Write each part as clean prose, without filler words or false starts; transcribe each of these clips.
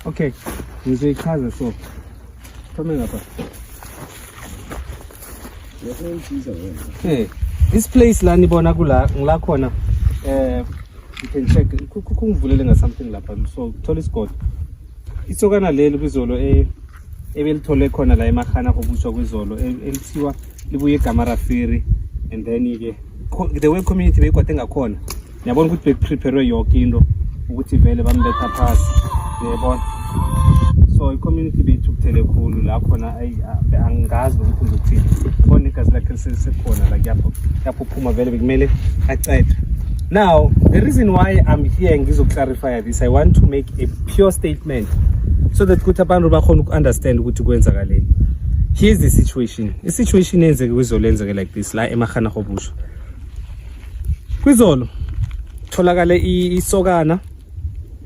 Okay, ngizoyichaza so. Thome ngapha. Hey, this place la nibona kula ngila khona, you can check, kungivulele nga something lapha, so thola isigodo. Isokana leli kwizolo ebelithole khona la emakhana kobushwa kwizolo, elithiwa libuye eGamarafiri, and then ke the way community beyikwate ngakhona, ngiyabona ukuthi bekuprepare yonke into ukuthi vele bambetha phasi, uyayibona. So i-community beyithukuthele khulu la khona. Ayi, angazi ukuthi ngizothini. Bona igazi lakhe lisekhona la, kuyaphuphuma, vele bekumele acede. Now, the reason why I'm here, ngizoclarify this. I want to make a pure statement so that ukuthi abantu bakhona uku-understand ukuthi kwenzakaleni. Here's the situation. I-situation eyenzeke kwizolo yenzeke like this la eMahana Gobusho kwizolo. Tholakale isokana.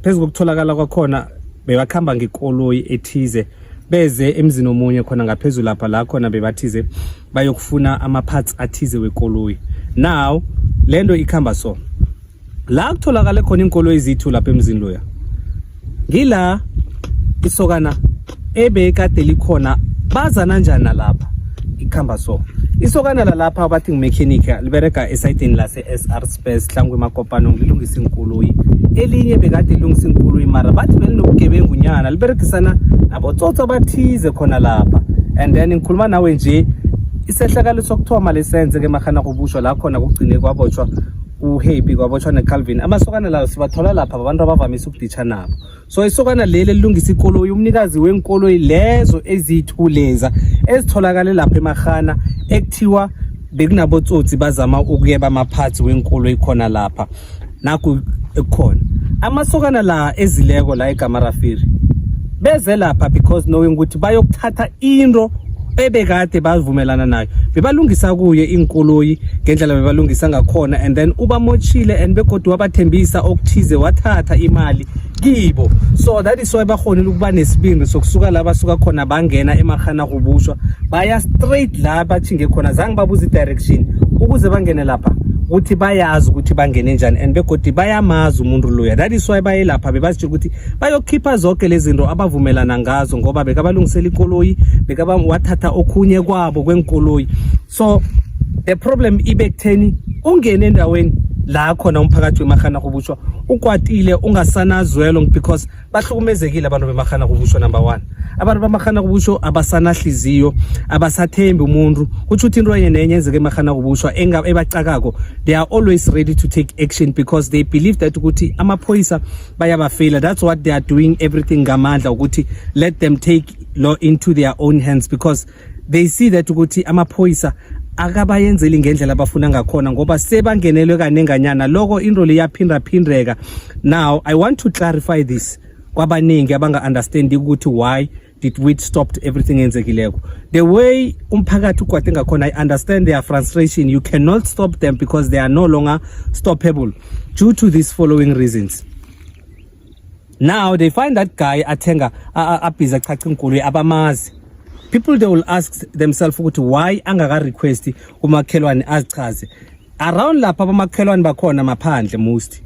Phezu kokutholakala kwakhona, bebakhamba ngekoloyi ethize, beze emzini omunye khona ngaphezulu lapha, la khona bebathize bayokufuna ama-parts athize wekoloyi. Now lento ikhamba so, la kutholakale khona iinkoloyi ezithu lapha emzini loya, ngila isokana ebekade likhona. Bazana njani nalapha? Ikhamba so, isokana lalapha bathi ngimechanic, liberega esayidini lase-SR Space hlangwe emakopano, lilungisa iinkoloyi. Elinye bekade lilungisa iinkoloyi, mara bathi belinobugebengu nyana, liberegisana nabotsotsi abathize khona lapha. And then ngikhuluma nawe nje, isehlakalo sokuthoma lesenze ke Mahana Gobushwa, la khona kugcine kwabotshwa uHappy, kwabotshwa neCalvin. Amasokana lawo sibathola lapha, abantu abavamise ukuditsha nabo. So isokana leli elilungisa ikoloyi, umnikazi wenkoloyi lezo eziyithuleza ezitholakale lapha eMahana, ekuthiwa bekunabotsotsi bazama ukuyeba ama-parts wenkoloyi khona lapha, naku ekukhona amasokana la ezileko la eGamarafiri, beze lapha because knowing ukuthi bayokuthatha into ebekade bavumelana nayo. Bebalungisa kuye iinkoloyi ngendlela bebalungisa ngakhona, and then ubamotshile and begodwa wabathembisa okuthize, wathatha imali kibo. So that is why bakhonile ukuba nesibindi sokusuka la basuka khona, bangena eMahana Kubushwa, baya straight la bathinge khona. Zange babuza i-direction ukuze bangene lapha, ukuthi bayazi ukuthi bangene njani and begodi bayamazi umuntu loya. That is why baye lapha, bebazitshela ukuthi bayokhipha zonke lezi zinto abavumelana ngazo, ngoba bekabalungisela ikoloyi, bekaba wathatha okhunye kwabo kwenkoloyi. So the problem ibe kutheni ungene endaweni la khona umphakathi weMahana Kubushwa ukwatile, ungasanazwelo, because bahlukumezekile abantu beMahana Kubushwa. Number one, abantu baMahana Kubushwa abasanahliziyo, abasathembi umuntu. Kutsho ukuthi into enye nenye enzeke eMahana Kubushwa ebacakako, they are always ready to take action because they believe that ukuthi amaphoyisa bayabafela. That's what they are doing, everything ngamandla ukuthi let them take law into their own hands, because they see that ukuthi amaphoyisa akabayenzeli ngendlela abafuna ngakhona, ngoba sebangenelwe kanenganyana loko, into le yaphindaphindeka. Now I want to clarify this kwabaningi abanga-understandi ukuthi why did we stopped everything enzekileko. The way umphakathi ukwate ngakhona, I understand their frustration. You cannot stop them because they are no longer stoppable due to these following reasons. Now they find that guy athenga, abhizi achacha inkoloyi, abamazi. People, they will ask themselves ukuthi why angaka-request umakhelwane azichaze around lapha. Abamakhelwane bakhona maphandle, most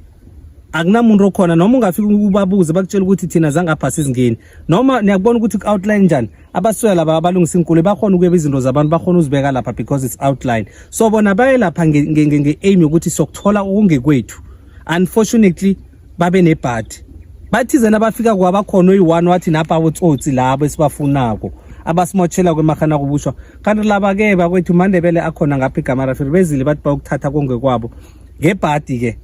akunamuntu okhona. Noma ungafika ubabuze, bakutshela ukuthi thina zangapha sizingeni. Noma niyakubona ukuthi ku-outline njani, abasuya laba abalungisa inkoloyi bakhona ukuyeba izinto zabantu, bakhona uzibeka lapha because it's outline. So bona baye lapha nge-aim yokuthi sokuthola okungekwethu. Unfortunately babe nebhadi, bathize nabafika kwabakhona oyi-one, wathi napha abotsotsi labo esibafunako abasimotshela kwemahana kubushwa. Kanti laba-ke bakwethu maNdebele akhona ngapha iGamarafiri, bezile bathi bayokuthatha kongekwabo. Ngebhadi-ke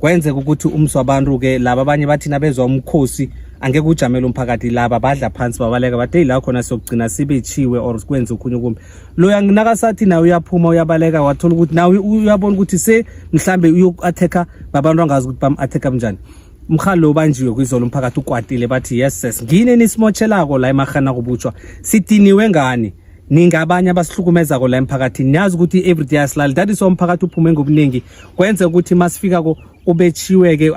kwenzeka ukuthi umsi wabantu-ke laba abanye bathi nabezwa umkhosi angeke ujamele umphakathi, laba badla phansi, babaleka, bathi la khona siyokugcina sibechiwe or kwenze okhunye okumbi. Loya nakasathi nawe uyaphuma, uyabaleka, wathola ukuthi nawe uyabona ukuthi se mhlambe uyoku-attack babantu angazi ukuthi bam-attack bunjani. Umhali lo ubanjiwe kwizolo, umphakathi ukwatile, bathi yes ses, ngine nisimotshelako la eMahana Kubutshwa, sidiniwe ngani, ningabanye abasihlukumezako la emphakathini. Niyazi ukuthi everyday asilali. That is why umphakathi uphume ngobuningi. Kwenze ukuthi masifikako ubetshiwe-ke,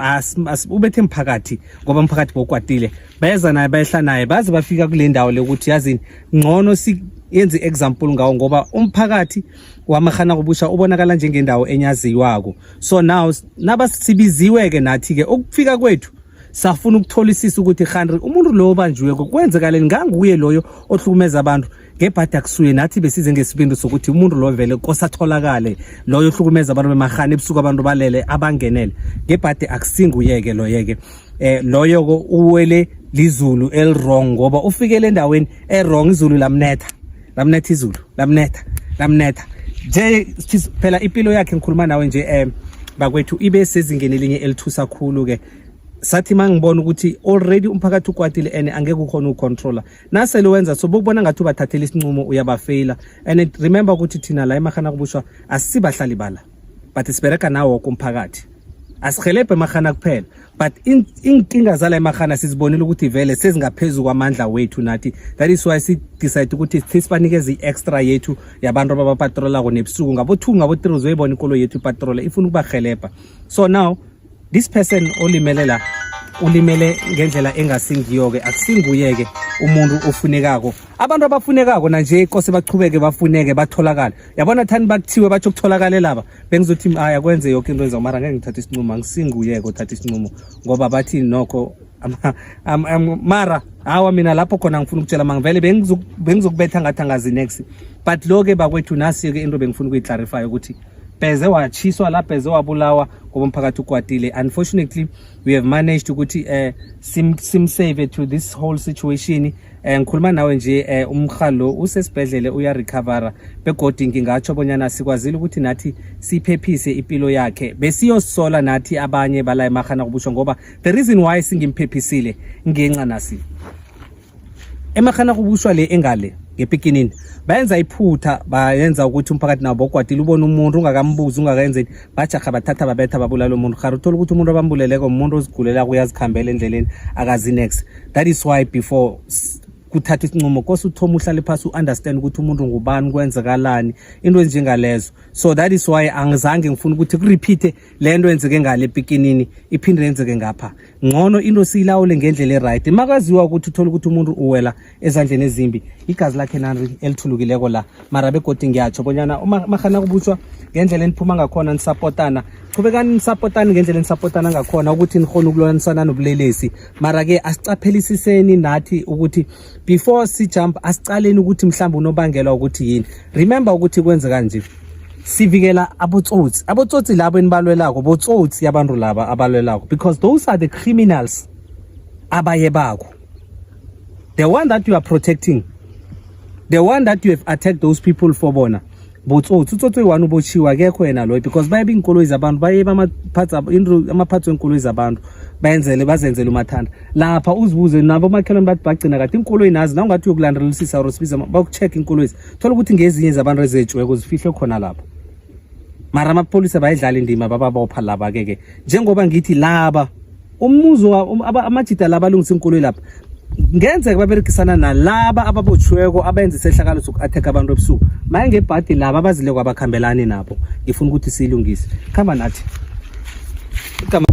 ubethe mphakathi, ngoba umphakathi bowukwatile. Beza naye, bayehla naye, baze bafika kule ndawo le ukuthi yazini, ngcono siyenze i-example ngawo, ngoba umphakathi waMahana Kubusha ubonakala njengendawo enyaziwako. So now nabasibiziwe-ke nathi-ke ukufika kwethu Safuna ukutholisisa ukuthi khanri umuntu lo obanjiweko kwenzekaleni, nganguye loyo ohlukumeza abantu ngebhadi? Akusuye. Nathi besize ngesibindi sokuthi umuntu lo vele kosatholakale, loyo ohlukumeza abantu bemarhani ebusuku, abantu balele, abangenele ngebhadi. Akusinguye-ke loye-ke. Loyo ko uwele lizulu eli-wrong, ngoba ufikele endaweni e-wrong. Izulu lamnetha, lamnetha izulu, lamnetha, lamnetha nje. Phela impilo yakhe, ngikhuluma nawe nje, bakwethu, ibe sezingeni elinye elithusa khulu ke. Sathi mangibona ukuthi already umphakathi ukwatile and angeke ukhona ukucontrola, nasele wenza so bokubona ngathi ubathathela isinqumo, uyabafeyila. And remember ukuthi thina la eMarhana kubushwa asisibahlali bala, but sibereka nawo woke umphakathi, asihelebhe eMarhana kuphela. But inkinga zala eMarhana sizibonile ukuthi vele sezingaphezu kwamandla wethu nathi. That is why si-decide ukuthi sibanikeze i-extra yethu yabantu ababapatrolako nebusuku ngabo-2, ngabo-3. Uzoyibona ikolo yethu ipatrola, ifuna ukubahelebha. So now this person olimele la, ulimele ngendlela engasingiyo-ke. Akusinguye-ke umuntu ofunekako. Abantu abafunekako nanje kose bachubeke bafuneke, batholakale. Yabona, thani bakuthiwe batsho kutholakale laba, bengizothi aya kwenze yoke into enza, mara ngeke ngithathe isinqumo. Angisinguye-ke othatha isinqumo, ngoba bathi nokho mara hawa, mina lapho khona ngifuna ukutshela mangivele bengizokubetha ngathi angazi next. But lo-ke bakwethu, nasiyo-ke into bengifuna ukuyiclarify ukuthi bheze watshiswa la, bheze wabulawa ngoba umphakathi ukwatile. Unfortunately, we have managed ukuthi simsave to this whole situation. Ngikhuluma nawe nje, umhalo usesibhedlele, uyarecovera, begodi ngingatsho bonyana sikwazile ukuthi nathi siphephise impilo yakhe. Besiyosola nathi abanye bala eMarhana kubushwa, ngoba the reason why singimphephisile ngenxa nasi eMarhana kubushwa le engale ngepikinini bayenza iphutha, bayenza ukuthi umphakathi nabo bokwatile. Ubona umuntu ungakambuzi, ungakayenzeni, bajaha, bathatha, babetha, babulala umuntu. Khari uthola ukuthi umuntu abambuleleko umuntu ozigulelako, uyazikhambela endleleni, akazi next. That is why before kuthatha isinqumo kose uthoma uhlale phasi, u-understand ukuthi umuntu ngubani, kwenzekalani, into ezinjengalezo. So that is why angizange ngifuna ukuthi kurepeat le nto yenzeke ngale epikinini iphinde yenzeke ngapha. Ngcono into siyilawule ngendlela e-right. Makaziwa ukuthi uthole ukuthi umuntu uwela ezandleni ezimbi, igazi lakhe nari elithulukileko la. Mara begodi ngiyatsho bonyana Marhana kubutshwa, ngendlela eniphuma ngakhona nisapotana, chubekani nisapotani ngendlela enisapotana ngakhona ukuthi nikhone ukulwanisana nobulelesi. Mara-ke asicaphelisiseni nathi ukuthi before si-jump, asicaleni ukuthi mhlawumbe unobangela ukuthi yini. Remember ukuthi kwenzeka nje, sivikela abotsotsi. Abotsotsi labo enibalwelako, botsotsi abantu laba abalwelako, because those are the criminals abayebako. The one that you are protecting, the one that you have attacked those people for, bona botsotsi. Utsotsi oyi-one ubotshiwe, akekho yena loyo, because bayeba iy'nkoloyi zabantu, bayeba ama-parts ama-parts wenkoloyi zabantu, bayenzele, bazenzele umathanda lapha. Uzibuze nabo omakhelwane, bathi bagcina kade iinkoloyi nazi. Na ungathi uyokulandelisisa or sibiza bakucheck iinkoloyi, thola ukuthi ngezinye zabantu ezetshiweko zifihlwe khona lapho. Mara amapholisa bayidlala indima, bababopha laba-ke. Ke njengoba ngithi laba umuzi amajida laba alungisa iinkoloyi lapha, ngenzeka baberegisana nalaba ababotshiweko abenza isehlakalo soku-attack abantu ebusuku. Maye ngebhadi laba abazileko abakhambelani nabo. Ngifuna ukuthi siyilungise. Khamba nathi. Igama